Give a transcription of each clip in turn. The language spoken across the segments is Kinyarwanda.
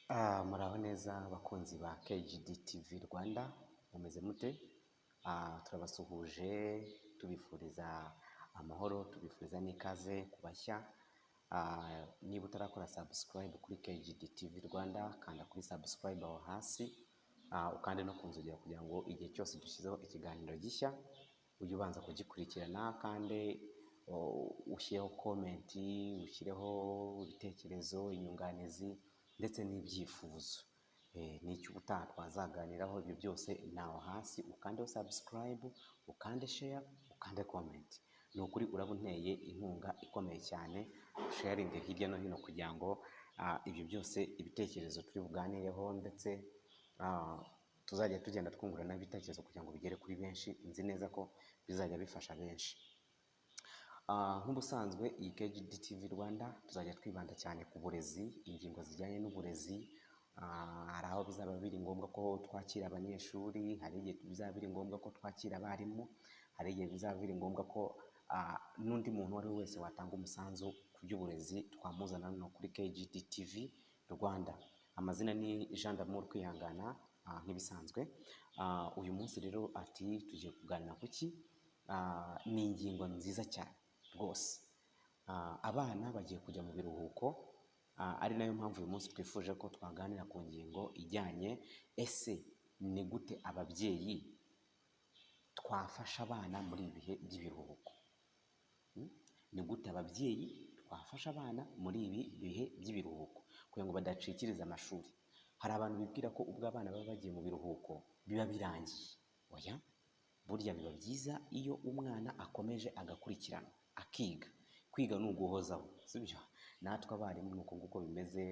Muraho neza bakunzi ba KGD TV Rwanda, mumeze mute? Turabasuhuje, tubifuriza amahoro, tubifuriza n'ikaze ku bashya. Niba utarakora subscribe kuri KGD TV Rwanda, kanda kuri subscribe aho hasi, ukande no ku nzogera kugira ngo igihe cyose dushyizeho ikiganiro gishya ujye ubanza kugikurikirana, kandi ushyireho comment, ushyireho ibitekerezo, inyunganizi ndetse n'ibyifuzo. N'icyo ubutaha twazaganiraho, ibyo byose ni aho hasi, ukandeho subscribe, ukande share, ukande comment. Ni ukuri uraba unteye inkunga ikomeye cyane, sharinge hirya no hino kugira ngo ibyo byose, ibitekerezo turi buganireho, ndetse tuzajya tugenda twungurana ibitekerezo kugira ngo bigere kuri benshi. Nzi neza ko bizajya bifasha benshi. Nk'ubusanzwe iyi KGD TV Rwanda tuzajya twibanda cyane ku burezi, ingingo zijyanye n'uburezi. Hari aho bizaba biri ngombwa ko twakira abanyeshuri, hari igihe bizaba biri ngombwa ko twakira abarimu, hari igihe bizaba biri ngombwa ko n'undi muntu uwo ari we wese watanga umusanzu ku by'uburezi twamuzana hano kuri KGD TV Rwanda. Amazina ni Jean d'Amour Kwihangana, nk'ibisanzwe. Uyu munsi rero ati tugiye kuganira ku ki? Ni ingingo nziza cyane rwose. Abana bagiye kujya mu biruhuko, ari nayo mpamvu uyu munsi twifuje ko twaganira ku ngingo ijyanye: ese ni gute ababyeyi twafasha abana muri ibi bihe by'ibiruhuko? Ni gute ababyeyi twafasha abana muri ibi bihe by'ibiruhuko kugira ngo badacikiriza amashuri? Hari abantu bibwira ko ubwo abana baba bagiye mu biruhuko biba birangiye. Oya, burya biba byiza iyo umwana akomeje agakurikirana, akiga. Kwiga ni uguhozaho, sibyo? Natwe abarimu ni uko nguko bimeze.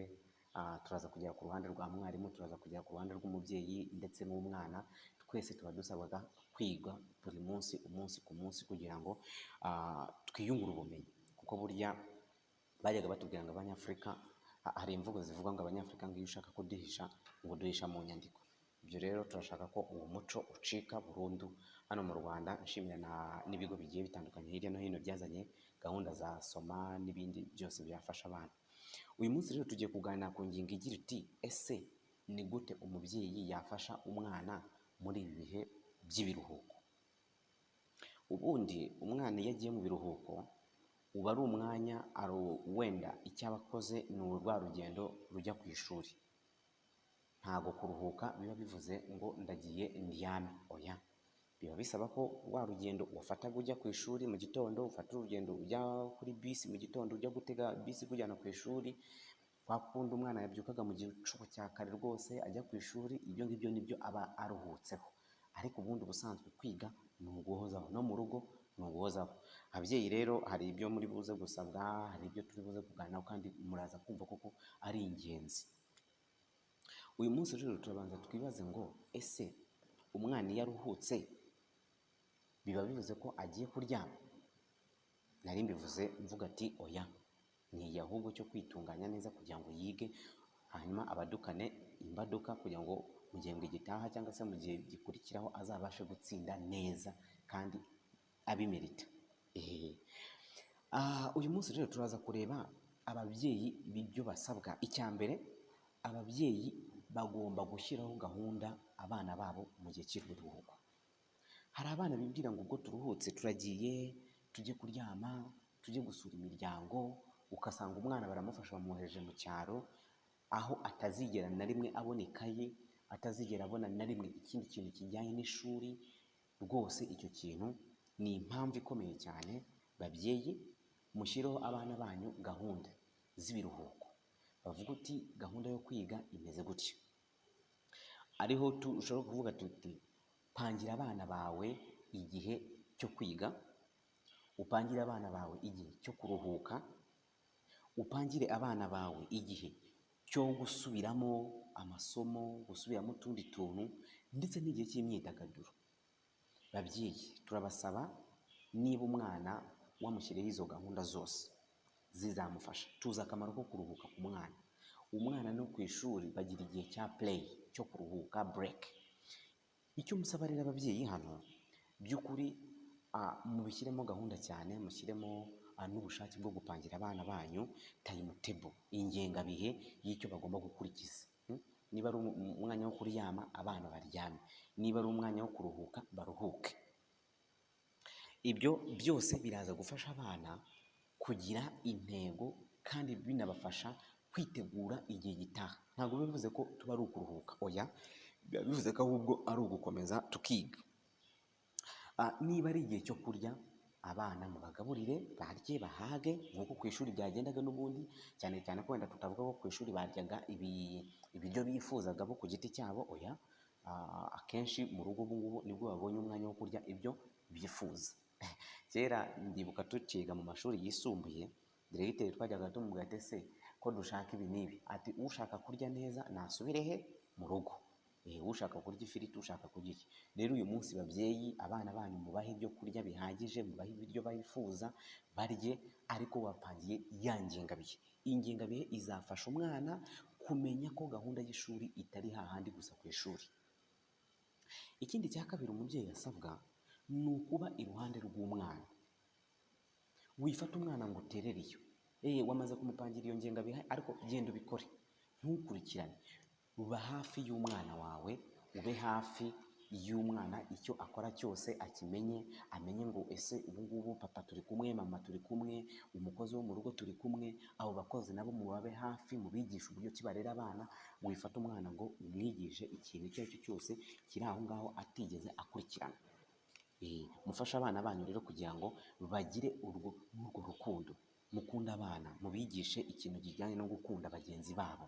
Turaza kugera ku ruhande rwa mwarimu, turaza kugera ku ruhande rw'umubyeyi ndetse n'umwana. Twese tuba dusabwa kwiga buri munsi, umunsi ku munsi, kugira ngo twiyungure ubumenyi, kuko burya bajyaga batubwira ngo Abanyafurika, hari imvugo zivuga ngo Abanyafurika ngo iyo ushaka kuduhisha ngo duhisha mu nyandiko. Ibyo rero turashaka ko uwo muco ucika burundu hano mu Rwanda. Nshimira n'ibigo bigiye bitandukanye hirya no hino byazanye gahunda za soma n'ibindi byose byafasha abana. Uyu munsi rero tugiye kuganira ku ngingo igira iti: ese ni gute umubyeyi yafasha umwana muri ibi bihe by'ibiruhuko? Ubundi umwana iyo agiye mu biruhuko uba ari umwanya wenda icyo aba akoze ni rwa rugendo rujya ku ishuri. Ntabwo kuruhuka biba bivuze ngo ndagiye ndyame, oya. Biba bisaba ko rwa rugendo wafataga ujya ku ishuri mu gitondo, ufata urugendo ujya kuri bisi mu gitondo, ujya gutega bisi ikujyana ku ishuri, kwa kundi umwana yabyukaga mu gicuku cya kare rwose ajya ku ishuri, ibyo ngibyo nibyo aba aruhutseho. Ariko ubundi ubusanzwe kwiga ni uguhozaho, no mu rugo ni uguhozaho. Ababyeyi rero hari ibyo muri buze gusabwa, hari ibyo turi buze kuganiraho, kandi muraza kumva koko ari ingenzi. Uyu munsi rero turabanza twibaze ngo: ese umwana iyo aruhutse biba bivuze ko agiye kuryama? Nari mbivuze mvuga ati oya, ni igihe ahubwo cyo kwitunganya neza kugira ngo yige, hanyuma abadukane imbaduka kugira ngo mu gihembwe gitaha cyangwa se mu gihe gikurikiraho azabashe gutsinda neza kandi abimerita. Uyu munsi rero turaza kureba ababyeyi ibyo basabwa. Icya mbere, ababyeyi bagomba gushyiraho gahunda abana babo mu gihe cy'ibiruhuko. Hari abana bibwira ngo ubwo turuhutse turagiye tujye kuryama, tujye gusura imiryango, ugasanga umwana baramufasha bamwohereje mu cyaro, aho atazigera na rimwe abona ikayi, atazigera abona na rimwe ikindi kintu kijyanye n'ishuri. Rwose icyo kintu ni impamvu ikomeye cyane. Babyeyi, mushyireho abana banyu gahunda z'ibiruhuko, bavuga uti gahunda yo kwiga imeze gutya. Ariho dushobora kuvuga tuti: pangira abana bawe igihe cyo kwiga, upangire abana bawe igihe cyo kuruhuka, upangire abana bawe igihe cyo gusubiramo amasomo, gusubiramo utundi tuntu, ndetse n'igihe cy'imyidagaduro. Babyeyi, turabasaba, niba umwana wamushyiriyeho izo gahunda zose zizamufasha. Tuzi akamaro ko kuruhuka ku mwana. Umwana no ku ishuri bagira igihe cya play, cyo kuruhuka, break. Icyo musaba rero ababyeyi hano by'ukuri, mubishyiremo gahunda cyane, mushyiremo n'ubushake bwo gupangira abana banyu timetable, ingengabihe y'icyo bagomba gukurikiza. Niba ari umwanya wo kuryama, abana baryame. Niba ari umwanya wo kuruhuka, baruhuke. Ibyo byose biraza gufasha abana kugira intego kandi binabafasha kwitegura igihe gitaha. Ntabwo biba bivuze ko tuba ari ukuruhuka, oya, biba bivuze ko ahubwo ari ugukomeza tukiga. Niba ari igihe cyo kurya, abana mubagaburire barye bahage nk'uko ku ishuri byagendaga n'ubundi, cyane cyane ko wenda tutavuga ko ku ishuri baryaga ibiryo bifuzaga bo ku giti cyabo, oya. Akenshi mu rugo ubu ngubu nibwo babonye umwanya wo kurya ibyo bifuza. Kera ndibuka tukiga mu mashuri yisumbuye, diregiteri twajyaga tumubwira ati: "Ese ko dushaka ibi n'ibi?" Ati: "Ushaka kurya neza nasubire he? Mu rugo. Ushaka kurya ifiriti, ushaka kurya iki." Rero uyu munsi babyeyi, abana banyu mubahe ibyo kurya bihagije, mubahe ibiryo bifuza barye, ariko wapangiye ya ngengabihe. Iyi ngengabihe izafasha umwana kumenya ko gahunda y'ishuri itari hahandi gusa ku ishuri. Ikindi cya kabiri umubyeyi asabwa ni ukuba iruhande rw'umwana. Wifata umwana ngo uterere iyo, wamaze kumupangira iyo ngengabihe, ariko genda ubikore, ntukurikirane. Uba hafi y'umwana wawe, ube hafi y'umwana, icyo akora cyose akimenye, amenye ngo ese ubu ngubu papa turi kumwe, mama turi kumwe, umukozi wo mu rugo turi kumwe. Abo bakozi nabo mubabe hafi, mubigishe uburyo ki barera abana. Wifata umwana ngo umwigishe ikintu icyo ari cyo cyose kiri aho ngaho atigeze akurikirana. Mufashe abana banyu rero kugira ngo bagire urwo rukundo. Mukunde abana, mubigishe ikintu kijyanye no gukunda bagenzi babo.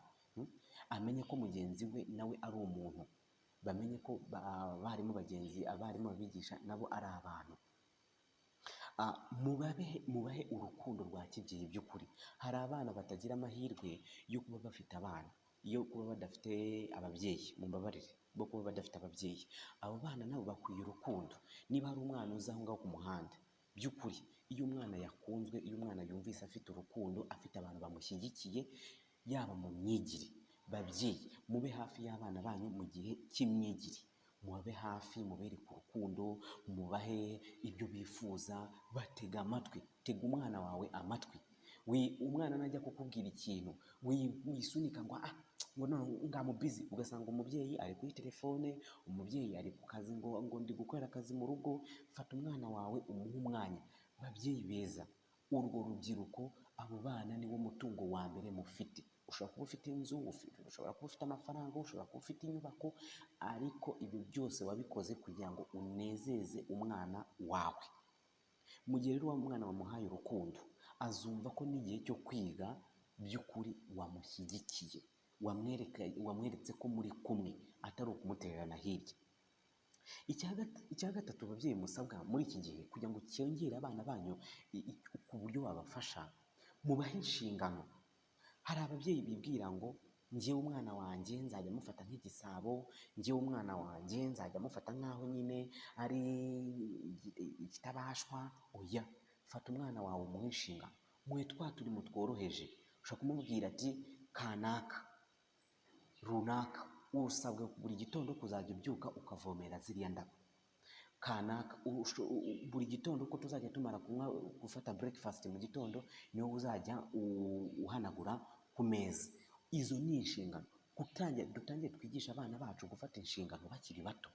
Amenye ko mugenzi we nawe ari umuntu, bamenye ko abarimu bagenzi, abarimu babigisha nabo ari abantu. Mubahe urukundo rwa kibyeyi by'ukuri. Hari abana batagira amahirwe yo kuba bafite abana, yo kuba badafite ababyeyi, mumbabarire, bo kuba badafite ababyeyi. Abo bana nabo bakwiye urukundo. Niba hari umwana uza aho ngaho ku muhanda, by'ukuri iyo umwana yakunzwe, iyo umwana yumvise afite urukundo, afite abantu bamushyigikiye, yaba mu myigire. Babyeyi, mube hafi y'abana banyu mu gihe cy'imyigire, mubabe hafi, mubereke urukundo, mubahe ibyo bifuza, batega amatwi. Tega umwana wawe amatwi. Umwana najya kukubwira ikintu, wisunika ngo ah, ngo none I'm busy, ugasanga umubyeyi ari kuri telefone, umubyeyi ari ku kazi, ngo ndi gukorera akazi mu rugo. Fata umwana wawe umuhe umwanya. Babyeyi beza, urwo rubyiruko, abo bana niwo mutungo wa mbere mufite. Ushobora kuba ufite inzu, ushobora kuba ufite amafaranga, ushobora kuba ufite inyubako, ariko ibyo byose wabikoze kugira ngo unezeze umwana wawe. Mu gihe rero wa mwana wamuhaye urukundo, azumva ko n'igihe cyo kwiga by'ukuri wamushyigikiye, wamweretse ko muri kumwe, atari ukumutererana hirya. Icya gatatu ababyeyi musabwa muri iki gihe kugira ngo cyongere abana banyu ku buryo babafasha, mubahe inshingano. Hari ababyeyi bibwira ngo njyewe umwana wanjye nzajya mufata nk'igisabo, njyewe umwana wanjye nzajya mufata nk'aho nyine ari ikitabashwa. Oya, fata umwana wawe umuhe inshingano, muhe twa turimo tworoheje. Ushobora kumubwira ati: "Kanaka runaka, usabwa buri gitondo kuzajya ubyuka ukavomera ziriya ndabo. Kanaka, buri gitondo uko tuzajya tumara kunywa, gufata breakfast mu gitondo, niwe uzajya uhanagura ku meza." Izo ni inshingano. Gutangira, dutangire twigishe abana bacu gufata inshingano bakiri bato.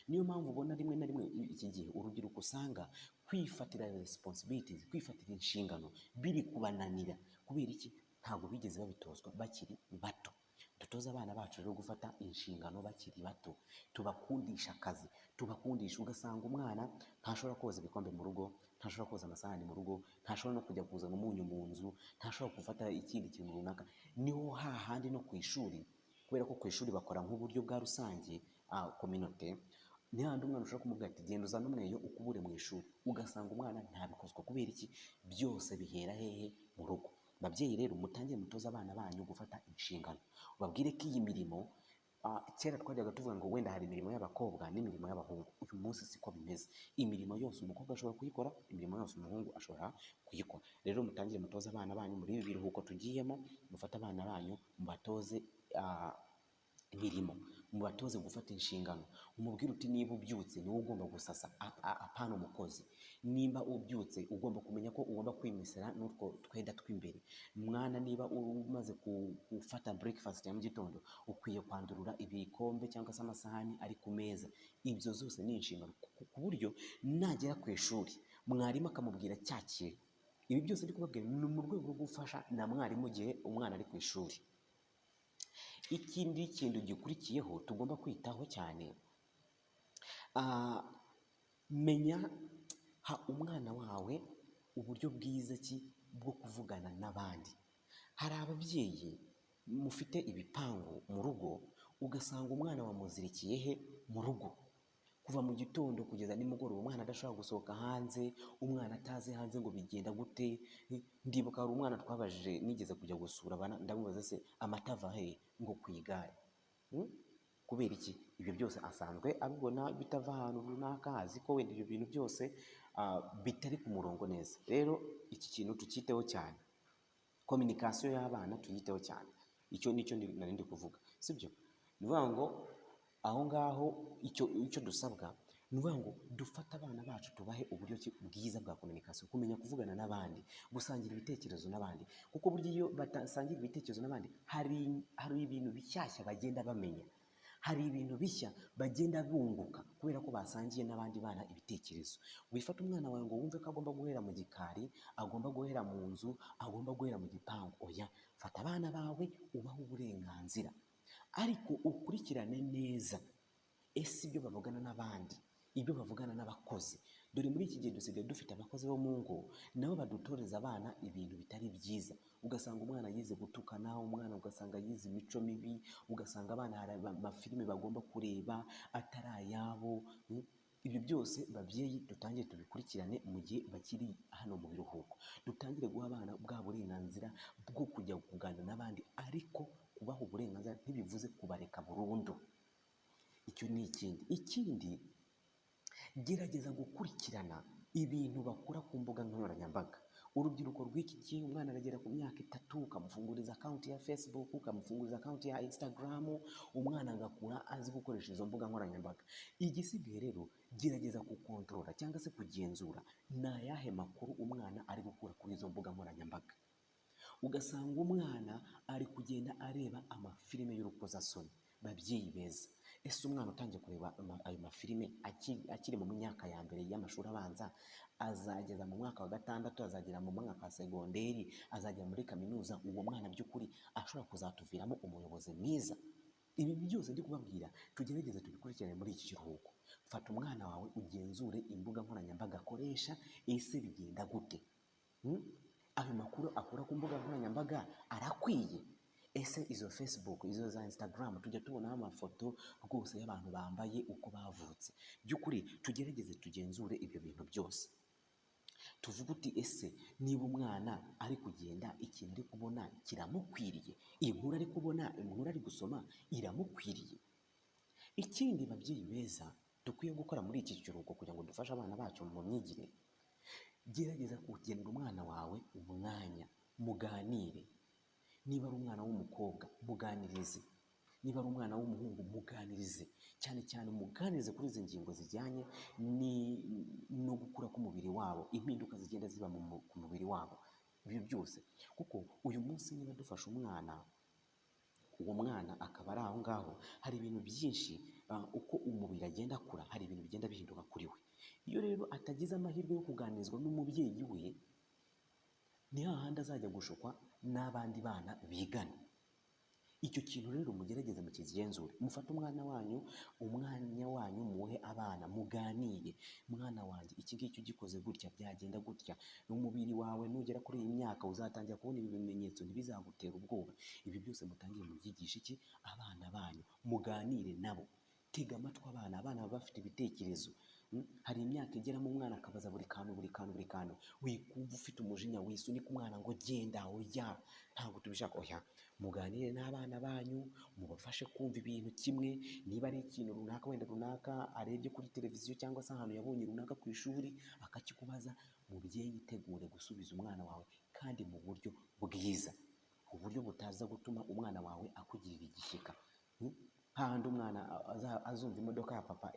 Niyo mpamvu ubona rimwe na rimwe iki gihe urubyiruko usanga kwifatira responsibilities, kwifatira inshingano biri kubananira. Kubera iki? Ntabwo bigeze babitozwa bakiri bato. Dutoze abana bacu rero gufata inshingano bakiri bato, tubakundisha akazi, tubakundisha. Ugasanga umwana ntashobora koza ibikombe mu rugo, ntashobora koza amasahani mu rugo, ntashobora no kujya kuzana umunyu mu nzu, ntashobora gufata ikindi kintu runaka. Niho hahandi no ku ishuri, kubera ko ku ishuri bakora nk'uburyo bwa rusange, communauté, ni hahandi umwana ushobora kumubwira ati: "Genda uzane umweyo ukubure mu ishuri", ugasanga umwana ntabikozwa. Kubera iki? Byose bihera hehe? Mu rugo. Babyeyi rero, mutangire mutoze abana banyu gufata inshingano, ubabwire ko iyi mirimo, kera twajyaga tuvuga ngo wenda hari imirimo y'abakobwa n'imirimo y'abahungu, uyu munsi siko bimeze. Imirimo yose umukobwa ashobora kuyikora, imirimo yose umuhungu ashobora kuyikora. Rero mutangire mutoze abana banyu muri ibi biruhuko tugiyemo, mufate abana banyu mubatoze. Imirimo, mubatoze gufata inshingano. Umubwire uti: "Niba ubyutse, niwe ugomba gusasa, apana umukozi. Nimba ubyutse, ugomba kumenya ko ugomba kwimesera n'utwo twenda tw'imbere. Mwana, niba umaze gufata breakfast ya mu gitondo, ukwiye kwandurura ibikombe cyangwa se amasahani ari ku meza." Ibyo zose ni inshingano, ku buryo nagera ku ishuri mwarimu akamubwira cya kintu. Ibi byose ndi kubabwira ni mu rwego rwo gufasha na mwarimu igihe umwana ari ku ishuri. Ikindi kintu gikurikiyeho tugomba kwitaho cyane, menya ha umwana wawe uburyo bwiza ki bwo kuvugana n'abandi. Hari ababyeyi mufite ibipangu mu rugo, ugasanga umwana wamuzirikiye he? Mu rugo, kuva mu gitondo kugeza nimugoroba, umwana adashobora gusohoka hanze, umwana atazi hanze ngo bigenda gute. Ndibuka hari umwana twabajije, nigeze kujya gusura abana, ndamubaza: "Se amata ava he?" Ngo: "Ku igare." Kubera iki? Ibyo byose asanzwe abibona bitava ahantu runaka, azi ko wenda ibyo bintu byose bitari ku murongo neza. Rero iki kintu tucyiteho cyane, communication y'abana tuyiteho cyane. Icyo nicyo nari ndi kuvuga, sibyo? Ni ukuvuga ngo aho ngaho icyo dusabwa ni ukuvuga ngo dufate abana bacu, tubahe uburyo ki bwiza bwa communication, kumenya kuvugana n'abandi, gusangira ibitekerezo n'abandi, kuko burya iyo badasangira ibitekerezo n'abandi, hari ibintu bishyashya bagenda bamenya, hari ibintu bishya bagenda bunguka kubera ko basangiye n'abandi bana ibitekerezo. Wifata umwana wawe ngo wumve ko agomba guhera mu gikari, agomba guhera mu nzu, agomba guhera mu gipangu. Oya, fata abana bawe ubahe uburenganzira, ariko ukurikirane neza: ese ibyo bavugana n'abandi, ibyo bavugana n'abakozi? Dore muri iki gihe dusigaye dufite abakozi bo mu ngo, nabo badutoreza abana ibintu bitari byiza. Ugasanga umwana yize gutukana, umwana ugasanga yize imico mibi, ugasanga abana hari amafilime bagomba kureba atari ayabo. Ibyo byose, babyeyi, dutangire tubikurikirane mu gihe bakiri hano mu biruhuko. Dutangire guha abana bwa burenganzira bwo kujya kuganira n'abandi, ariko kubaha uburenganzira ntibivuze kubareka burundu. Icyo ni ikindi. Ikindi, gerageza gukurikirana ibintu bakura ku mbuga nkoranyambaga. Urubyiruko rw'iki gihe, umwana aragera ku myaka 3 ukamufunguriza account ya Facebook, ukamufunguriza account ya Instagram, umwana agakura azi gukoresha izo mbuga nkoranyambaga. Igisigaye rero, gerageza gukontorora cyangwa se kugenzura ni ayahe makuru umwana ari gukura kuri izo mbuga nkoranyambaga. Ugasanga umwana ari kugenda areba amafilime y'urukozasoni. Babyeyi beza, ese umwana utangiye kureba ayo mafilime akiri mu myaka ya mbere y'amashuri abanza, azageza mu mwaka wa gatandatu, azagera mu mwaka wa segonderi, azagera muri kaminuza, uwo mwana by'ukuri ashobora kuzatuviramo umuyobozi mwiza? Ibi byose ndi kubabwira, tugerageze tubikurikirane muri iki kiruhuko. Fata umwana wawe ugenzure imbuga nkoranyambaga akoresha. Ese bigenda gute? Ayo makuru akura ku mbuga nkoranyambaga arakwiye? Ese izo Facebook, izo za Instagram tujya tubonaho amafoto rwose y'abantu bambaye uko bavutse? By'ukuri tugerageze tugenzure ibyo bintu byose, tuvuge uti: "Ese niba umwana ari kugenda, ikintu ari kubona kiramukwiriye? Inkuru ari kubona, inkuru ari gusoma iramukwiriye?" Ikindi, babyeyi beza, dukwiye gukora muri iki kiruhuko kugira ngo dufashe abana bacu mu myigire, gerageza kugenera umwana wawe umwanya muganire. Niba ari umwana w'umukobwa, muganirize. Niba ari umwana w'umuhungu, muganirize. Cyane cyane muganirize kuri izi ngingo zijyanye no gukura k'umubiri wabo, impinduka zigenda ziba ku mubiri wabo, ibyo byose. Kuko uyu munsi niba dufashe umwana, uwo mwana akaba ari aho ngaho, hari ibintu byinshi, uko umubiri agenda akura, hari ibintu bigenda bihinduka kuri we. Iyo rero atagize amahirwe yo kuganirizwa n'umubyeyi we, ni hahandi azajya gushukwa n'abandi bana bigana. Icyo kintu rero mugerageze mukigenzure. Mufate umwana wanyu, umwanya wanyu muhe abana muganire: "Mwana wanjye, iki ngiki ugikoze gutya byagenda gutya. Umubiri wawe nugera kuri iyi myaka uzatangira kubona ibi bimenyetso, ntibizagutere ubwoba." Ibi byose mutangire mubyigishe iki? Abana banyu. Muganire nabo. Tega amatwi abana. Abana baba bafite ibitekerezo. Hari imyaka igeramo umwana akabaza buri kantu, buri kantu, buri kantu. Wikumva ufite umujinya, wisunika umwana ngo: "Genda, oya, ntabwo tubishaka." Oya, muganire n'abana banyu, mubafashe kumva ibintu kimwe. Niba ari ikintu runaka, wenda runaka arebye kuri televiziyo cyangwa se ahantu yabonye runaka ku ishuri, akakikubaza, mubyeyi itegure gusubiza umwana wawe, kandi mu buryo bwiza, uburyo butaza gutuma umwana wawe akugirira igishyika. Hahandi umwana azumva imodoka ya papa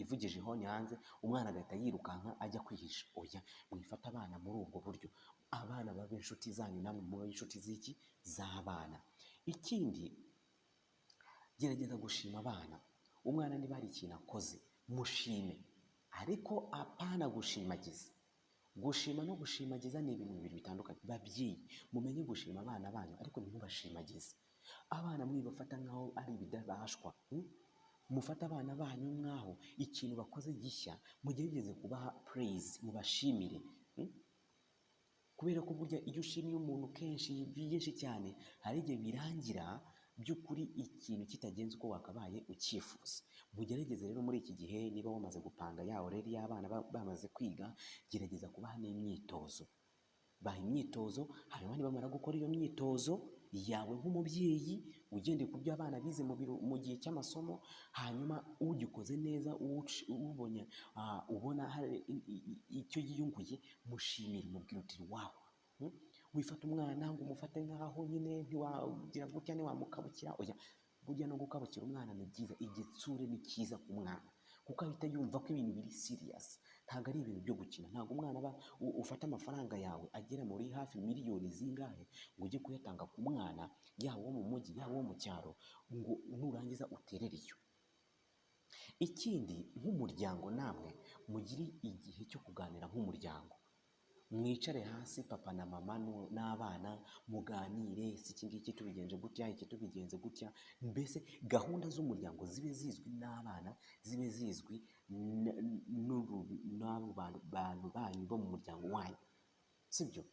ivugije ihoni hanze, umwana agahita yirukanka ajya kwihisha. Oya, mwifate abana muri ubwo buryo. Abana babe inshuti zanyu, namwe mube inshuti z'iki? Z'abana. Ikindi, gerageza gushima abana. Umwana niba hari ikintu akoze, mushime, ariko apana gushimagiza. Gushima no gushimagiza ni ibintu bibiri bitandukanye. Babyeyi, mumenye gushima abana banyu, ariko ntimubashimagize. Abana mwibafata nk'aho ari ibidabashwa, Mufate abana banyu nk'aho ikintu bakoze gishya, mugerageze kubaha praise, mubashimire, Kubera ko burya iyo ushimiye umuntu kenshi byinshi cyane, hari igihe birangira by'ukuri ikintu kitagenze uko wakabaye ucyifuza. Mugerageze rero muri iki gihe, niba wamaze gupanga ya horaire y'abana bamaze kwiga, gerageza kubaha n'imyitozo. Baha imyitozo, hanyuma nibamara gukora iyo myitozo yawe nk'umubyeyi, ugendeye ku byo abana bize mu gihe cy'amasomo, hanyuma ugikoze neza, ubonye ubona hari icyo yiyunguye, mushimire, umubwire uti: "Wow." Wifata umwana ngo umufate nk'aho nyine ntiwagira gutya, ntiwamukabukira. Oya, burya no gukabukira umwana ni byiza. Igitsure ni cyiza ku mwana, kuko ahita yumva ko ibintu biri serious, ntabwo ari ibintu byo gukina. Ntabwo umwana aba ufata amafaranga yawe agera muri hafi miliyoni zingahe ngo ujye kuyatanga ku mwana, yaba uwo mu mujyi, yaba uwo mu cyaro, ngo nurangiza uterere iyo. Ikindi, nk'umuryango namwe mugire igihe cyo kuganira nk'umuryango. Mwicare hasi, papa na mama n'abana, muganire: si iki ngiki tubigenje gutya, iki tubigenze gutya. Mbese gahunda z'umuryango zibe zizwi n'abana, zibe zizwi n'abo bantu banyu bo mu muryango wanyu, sibyo?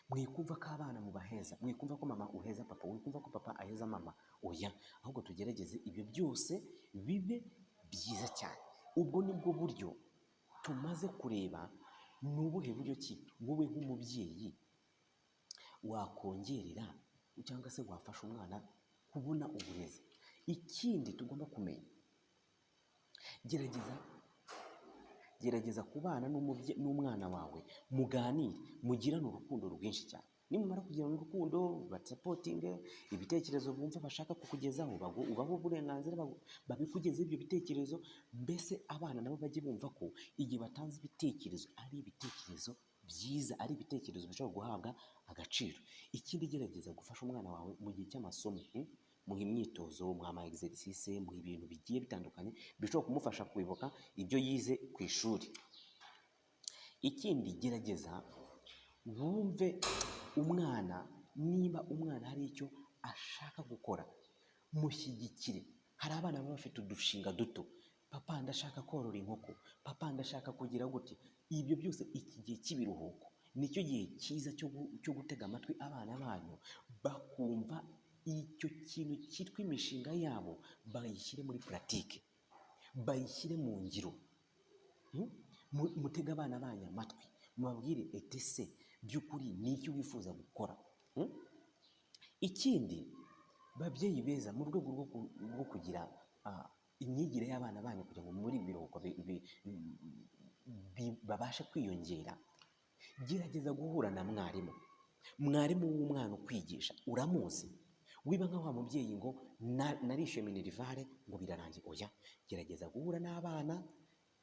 Mwikumva ko abana mubaheza, mwikumva ko mama uheza papa, wikumva ko papa aheza mama. Oya, ahubwo tugerageze ibyo byose bibe byiza cyane. Ubwo nibwo buryo tumaze kureba. Ni ubuhe buryo ki wowe nk'umubyeyi wakongerera cyangwa se wafasha umwana kubona uburezi? Ikindi tugomba kumenya, gerageza kubana n'umwana wawe, muganire, mugirane urukundo rwinshi cyane. Nimumara kugirana urukundo, basupportinge ibitekerezo bumva bashaka kukugezaho, ubahe uburenganzira babikugezeho ibyo bitekerezo. Mbese abana nabo bajye bumva ko igihe batanze ibitekerezo ari ibitekerezo byiza, ari ibitekerezo bishobora guhabwa agaciro. Ikindi, gerageza gufasha umwana wawe mu gihe cy'amasomo, Muha imyitozo, muha ama exercice, muha ibintu bigiye bitandukanye bishobora kumufasha kwibuka ibyo yize ku ishuri. Ikindi, gerageza wumve umwana. Niba umwana hari icyo ashaka gukora, mushyigikire. Hari abana baba bafite udushinga duto: "Papa, ndashaka korora inkoko. Papa, ndashaka kugira gute." Ibyo byose, iki gihe cy'ibiruhuko nicyo gihe cyiza cyo gutega amatwi abana banyu, bakumva icyo kintu cyitwa imishinga yabo, bayishyire muri pratique, bayishyire mu ngiro. Mutege abana banyu amatwi, mubabwire ete: "Se by'ukuri ni iki wifuza gukora?" Ikindi, babyeyi beza, mu rwego rwo kugira imyigire y'abana banyu, kugira ngo muri ibi biruhuko babashe kwiyongera, gerageza guhura na mwarimu. Mwarimu w'umwana ukwigisha uramuzi? Wiba nka wa mubyeyi ngo narishyuye minerval ngo birarangiye. Oya, gerageza guhura n'abana,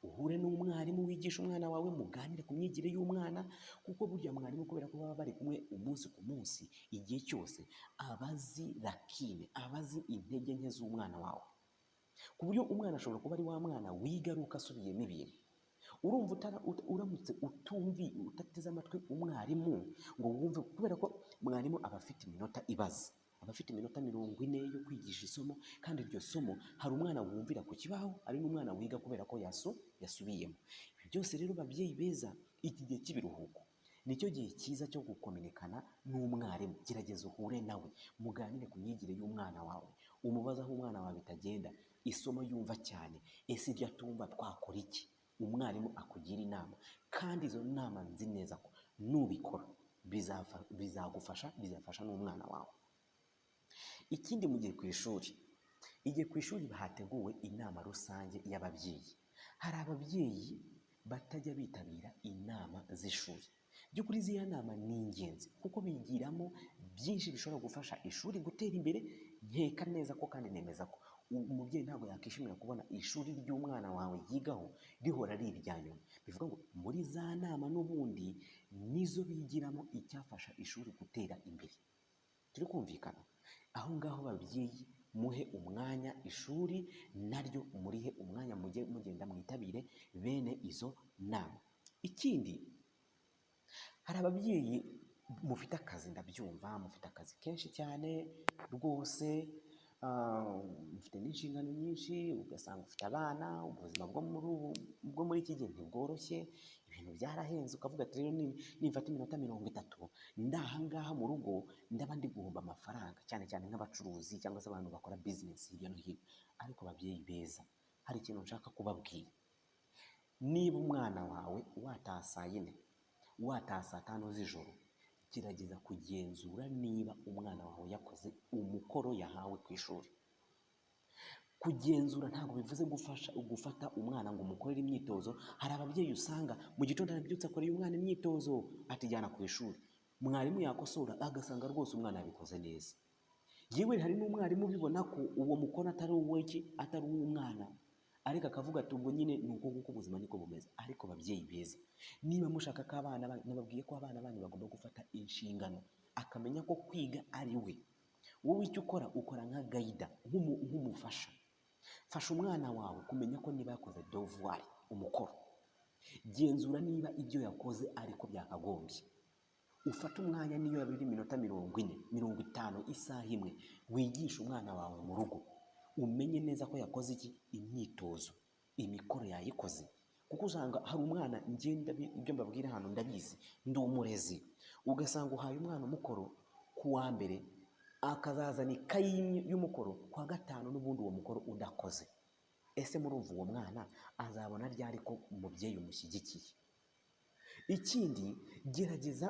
uhure n'umwarimu wigisha umwana wawe, muganire ku myigire y'umwana, kuko burya mwarimu, kubera ko baba bari kumwe umunsi ku munsi, igihe cyose, aba azi lacune, aba azi intege nke z'umwana wawe, ku buryo umwana ashobora kuba ari wa mwana wiga ari uko asubiyemo ibintu. Urumva uramutse utumvi, udateze amatwi umwarimu ngo wumve, kubera ko mwarimu aba afite iminota ibaze, aba afite iminota 40 yo kwigisha isomo, kandi iryo somo hari umwana wumvira ku kibaho, hari n'umwana wiga kubera ko yasubiyemo. Ibi byose rero, babyeyi beza, iki gihe cy'ibiruhuko nicyo gihe cyiza cyo gukominikana n'umwarimu. Gerageza uhure nawe, muganire ku myigire y'umwana wawe, umubaze aho umwana wawe bitagenda, isomo yumva cyane, ese ibyo atumva twakora iki? Umwarimu akugira inama, kandi izo nama nzi neza ko nubikora bizagufasha, bizafasha n'umwana wawe. Ikindi, mu gihe ku ishuri, igihe ku ishuri hateguwe inama rusange y'ababyeyi, hari ababyeyi batajya bitabira inama z'ishuri. By'ukuri ziriya nama ni ingenzi, kuko bigiramo byinshi bishobora gufasha ishuri gutera imbere. Nkeka neza ko kandi nemeza ko Umubyeyi ntabwo yakishimira kubona ishuri ry'umwana wawe yigaho rihora ari irya nyuma. Bivuga ngo muri za nama n'ubundi nizo bigiramo icyafasha ishuri gutera imbere. Turi kumvikana? Aho ngaho babyeyi, muhe umwanya ishuri naryo, murihe umwanya, mujye mugenda mwitabire bene izo nama. Ikindi, hari ababyeyi mufite akazi, ndabyumva, mufite akazi kenshi cyane rwose, mufite n'inshingano nyinshi, ugasanga ufite abana. Ubuzima bwo muri ubu, bwo muri iki gihe ntibworoshye, ibintu byarahenze. Ukavuga ati: "Rero nimfata iminota 30 ndi aha ngaha mu rugo, ndaba ndi guhomba amafaranga," cyane cyane nk'abacuruzi cyangwa se abantu bakora bizinesi hirya no hino. Ariko ababyeyi beza, hari ikintu nshaka kubabwira. Niba umwana wawe wataha saa 4, wataha saa 5 z'ijoro, gerageza kugenzura niba umwana wawe yakoze umukoro yahawe ku ishuri. Kugenzura ntabwo bivuze gufasha gufata umwana ngo umukorere imyitozo. Hari ababyeyi usanga mu gitondo arabyutse, akoreye umwana imyitozo, atijyana ku ishuri, mwarimu yakosora agasanga rwose umwana yabikoze neza. Yewe, hari n'umwarimu ubibona ko uwo mukono atari uw'iki, atari uw'umwana, ariko akavuga ati: "Ubwo nyine ni uko nguko, ubuzima niko bumeze." Ariko babyeyi beza, niba mushaka ko abana banyu, nababwiye ko abana banyu bagomba gufata inshingano, akamenya ko kwiga ari we. Wowe icyo ukora, ukora nka guide, nk'umufasha. Fasha umwana wawe kumenya ko niba yakoze devoir, umukoro, genzura niba ibyo yakoze ariko byakagombye. Ufate umwanya, niyo yaba iri iminota 40, 50, isaha imwe, wigishe umwana wawe mu rugo, umenye neza ko yakoze iki, imyitozo, imikoro yayikoze. Kuko usanga hari umwana, ngenda ibyo mbabwira hano ndabizi, ndi umurezi, ugasanga uhaye umwana umukoro ku wa mbere, akazazana ikayi y'umukoro ku wa gatanu, n'ubundi uwo mukoro udakoze. Ese murumva uwo mwana azabona ryari ko umubyeyi umushyigikiye? Ikindi, gerageza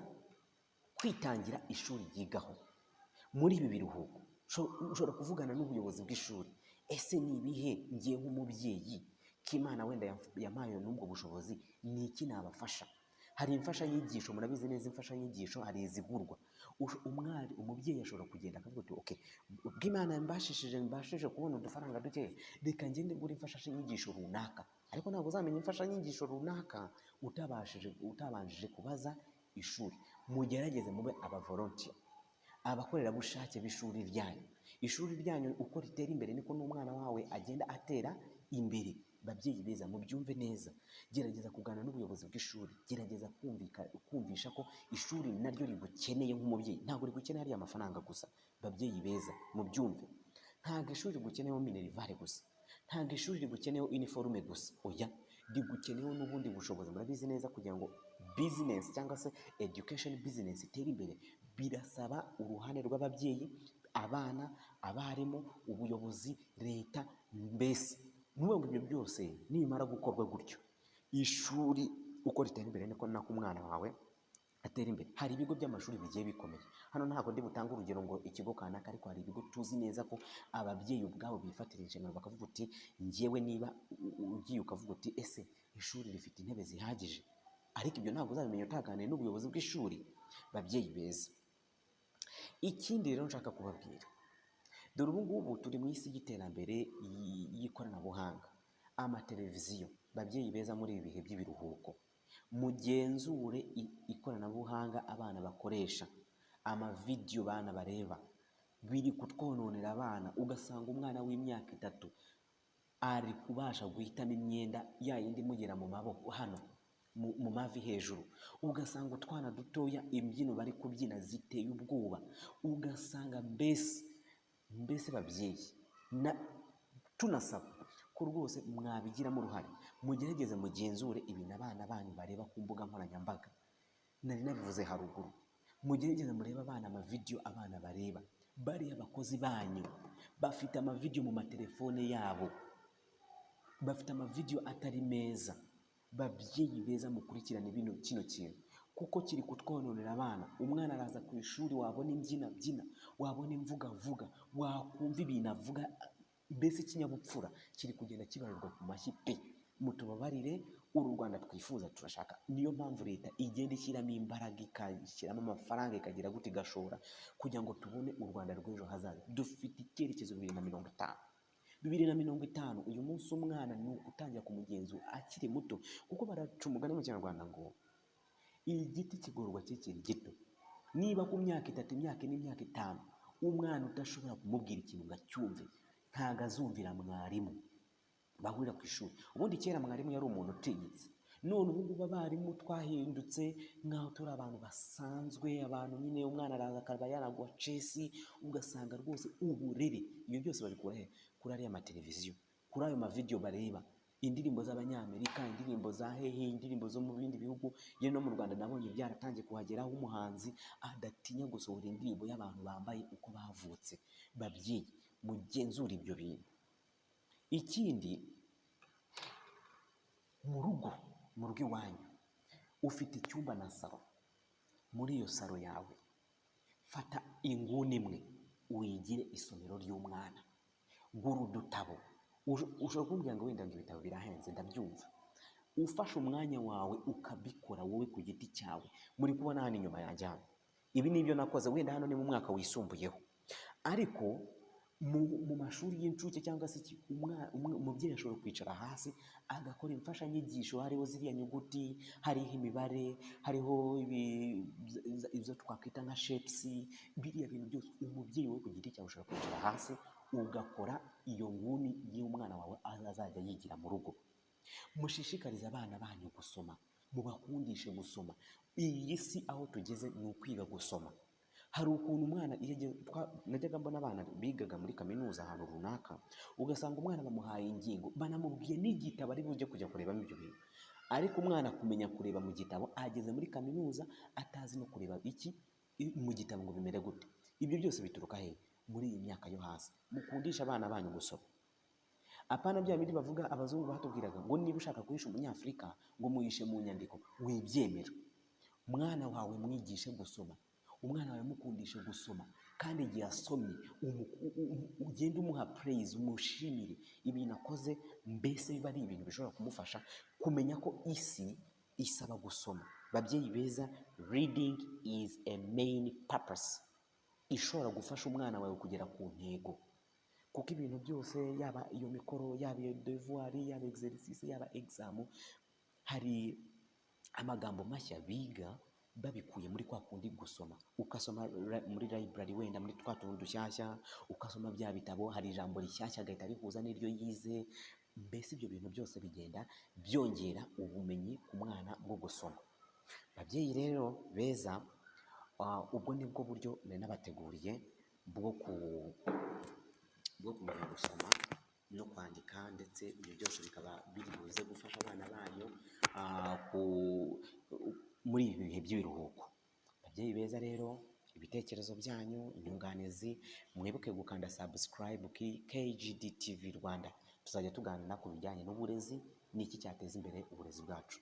kwitangira ishuri yigaho muri ibi biruhuko. Ushobora kuvugana n'ubuyobozi bw'ishuri: "Ese ni ibihe ngiye nk'umubyeyi k'Imana wenda yampaye n'ubwo bushobozi, ni iki nabafasha?" Hari imfashanyigisho, murabizi neza, imfashanyigisho hari izigurwa. Umwari, umubyeyi ashobora kugenda akavuga ati: "Okay, ubwo Imana mbashije kubona udufaranga duke, reka ngende ngure imfashanyigisho runaka." Ariko ntabwo uzamenya imfashanyigisho runaka utabanjije kubaza ishuri. Mugerageze mube aba volunteer, abakorerabushake b'ishuri ryanyu. Ishuri ryanyu uko ritera imbere, niko n'umwana wawe agenda atera imbere. Babyeyi beza, mubyumve neza. Gerageza kuganira n'ubuyobozi bw'ishuri, gerageza kumvisha ko ishuri naryo rigukeneye nk'umubyeyi. Ntabwo rigukeneye ariya mafaranga gusa. Babyeyi beza, mubyumve, ntabwo ishuri rigukeneyeho minerval gusa, ntabwo ishuri rigukeneyeho uniforme gusa, oya, rigukeneyeho n'ubundi bushobozi. Murabizi neza, kugira ngo business cyangwa se education business itere imbere, birasaba uruhande rw'ababyeyi, abana, abarimu, ubuyobozi, leta. Mbese ni ukuvuga ngo ibyo byose nibimara gukorwa gutyo, ishuri uko ritera imbere niko nako umwana wawe atera imbere. Hari ibigo by'amashuri bigiye bikomeye hano, ntabwo ndi butange urugero ngo ikigo kanaka, ariko hari ibigo tuzi neza ko ababyeyi ubwabo bifatira inshingano, bakavuga uti: "Njyewe," niba ugiye ukavuga uti: "Ese ishuri rifite intebe zihagije?" Ariko ibyo ntabwo uzabimenya utaganiriye n'ubuyobozi bw'ishuri. Babyeyi beza, ikindi rero nshaka kubabwira, dore ubu ngubu turi mu isi y'iterambere y'ikoranabuhanga, amateleviziyo. Babyeyi beza, muri ibi bihe by'ibiruhuko mugenzure ikoranabuhanga abana bakoresha, amavideyo abana bareba, biri kutwononera abana. Ugasanga umwana w'imyaka 3 ari kubasha guhitamo imyenda ya yindi imugera mu maboko hano, mu mavi hejuru. Ugasanga utwana dutoya imbyino bari kubyina ziteye ubwoba. Ugasanga mbese babyeyi, tunasaba ko rwose mwabigiramo uruhare, mugerageze mugenzure ibintu abana banyu bareba ku mbuga nkoranyambaga. Nari nabivuze haruguru, mugerageze murebe abana, amavideyo abana bareba. Bariya bakozi banyu bafite amavideyo mu matelefone yabo, bafite amavideyo atari meza. Babyeyi beza, mukurikirane kino kintu kuko kiri kutwononera abana. Umwana araza ku ishuri, wabona imbyino abyina, wabona imvugo avuga, wakumva ibintu avuga, mbese ikinyabupfura kiri kugenda kibarirwa ku mashyi pe. Mutubabarire, uru Rwanda twifuza turashaka, niyo mpamvu leta igenda ishyiramo imbaraga, ikashyiramo amafaranga, ikagira gute, igashora kugira ngo tubone u Rwanda rw'ejo hazaza. Dufite icyerekezo 2050. 2050. Uyu munsi umwana ni ugutangira kumugenzura akiri muto, kuko baraca umugani mu Kinyarwanda ngo igiti kigororwa kikiri gito. Niba ku myaka 3, imyaka 4, imyaka 5, umwana udashobora kumubwira ikintu ngo acyumve, ntabwo azumvira mwarimu bahurira ku ishuri. Ubundi kera mwarimu yari umuntu utinyitse, none ubu ngubu abarimu twahindutse nk'aho turi abantu basanzwe. Abantu nyine umwana araza akaba yaraguha cesi, ugasanga rwose uburere. Ibyo byose babikura he? Kuri ariya mateleviziyo, kuri ayo mavidewo bareba, indirimbo z'Abanyamerika, indirimbo za hehe, indirimbo zo mu bindi bihugu. Yewe no mu Rwanda nabonye byaratangiye kuhagera, aho umuhanzi adatinya gusohora indirimbo y'abantu bambaye uko bavutse. Babyeyi, mugenzure ibyo bintu. Ikindi, mu rugo iwanyu ufite icyumba na salo. Muri iyo salo yawe fata inguni imwe uyigire isomero ry'umwana. Gura udutabo. Ushobora kumbwira ngo wenda ngo ibitabo birahenze, ndabyumva. Ufashe umwanya wawe ukabikora wowe ku giti cyawe. Muri kubona hano inyuma yanjye hano, ibi ni ibyo nakoze. Wenda hano ni mu mwaka wisumbuyeho, ariko mu mashuri y'incuke cyangwa se iki, umubyeyi ashobora kwicara hasi agakora imfashanyigisho. Hariho ziriya nyuguti, hariho imibare, hariho ibyo twakwita nka shapes. Biriya bintu byose umubyeyi we ku giti cyawe ushobora kwicara hasi ugakora iyo nguni y'umwana wawe azajya yigira mu rugo. Mushishikarize abana banyu gusoma, mubakundishe gusoma. Iyi si aho tugeze ni ukwiga gusoma. Hari ukuntu umwana iyo najyaga mbona abana bigaga muri kaminuza ahantu runaka, ugasanga umwana bamuhaye ingingo, banamubwiye n'igitabo ari bujye kujya kurebamo ibyo bintu, ariko umwana kumenya kureba mu gitabo ageze muri kaminuza atazi no kureba iki mu gitabo ngo bimere gute. Ibyo byose bituruka he? Muri iyi myaka yo hasi. Mukundisha abana banyu gusoma, apana bya bindi bavuga abazungu batubwiraga ngo niba ushaka guhisha Umunyafurika ngo muhishe mu nyandiko. Wibyemera. Umwana wawe mwigishe gusoma, umwana wawe mukundishe gusoma, kandi igihe asomye ugende umuha praise, umushimire ibintu akoze. Mbese biba ari ibintu bishobora kumufasha kumenya ko isi isaba gusoma. Babyeyi beza, reading is a main purpose ishobora gufasha umwana wawe kugera ku ntego, kuko ibintu byose, yaba iyo mikoro, yaba iyo devoir, yaba exercice, yaba exam, hari amagambo mashya biga babikuye muri kwa kundi gusoma. Ugasoma muri library, wenda muri twa tuntu dushyashya, ugasoma bya bitabo, hari ijambo rishyashya agahita rihuza n'iryo yize. Mbese ibyo bintu byose bigenda byongera ubumenyi ku mwana bwo gusoma. Babyeyi rero beza, ubwo nibwo buryo nari nabateguriye bwo kumenya gusoma no kwandika, ndetse ibyo byose bikaba biri buze gufasha abana banyu muri ibi bihe by'ibiruhuko. Babyeyi beza rero, ibitekerezo byanyu, inyunganizi, mwibuke gukanda subscribe kuri KGD TV Rwanda. Tuzajya tuganira ku bijyanye n'uburezi n'iki cyateza imbere uburezi bwacu.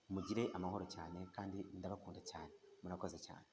Mugire amahoro cyane kandi ndabakunda cyane. Murakoze cyane.